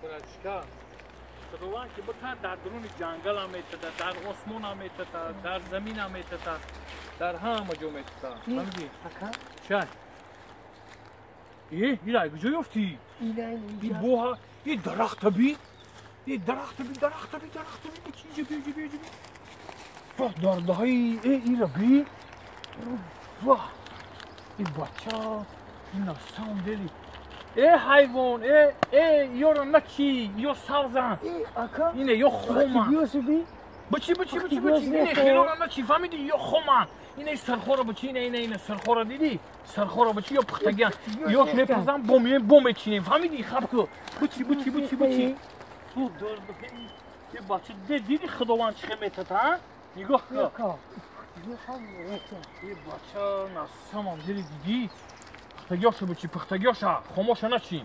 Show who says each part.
Speaker 1: Братишка, худованд ки бикард, дар дуруни ҷангалам метата, дар осмонам метата, дар заминам метата, дар ҳама ҷо метата. Фаҳмидӣ?
Speaker 2: Ака.
Speaker 1: Чай? Э, ира куҷо ёфтӣ? И боҳа, и дарахта би, и дарахта би, дарахта би, дарахта би, инҷа би, инҷа би, инҷа би. Ваҳ, дардаҳои, э, ира би. Ваҳ, и бача, и на самом деле. Э, ҳайвон, э, э, ёро начи, ё савзан.
Speaker 2: Ака.
Speaker 1: Ине ё хома. Бичи, бичи, бичи, бичи, ине хелора начи, фаҳмидӣ? Ё хоман. Ине сархоро бичи, ине, ине, ине сархоро дидӣ? Сархоро бичи, ё пухтагиан. Ёш мепазам, бо меем, бо мечинем. Фаҳмидӣ? Хаб ку. Бичи, бичи, бичи, бичи. Е, бача, дидӣ, худованд чӣ хел метата, а? Нигоҳ кун. Е, бача, на самом деле дидӣ? Пухтагиёша бичи, пухтагиёша, хомоша начин.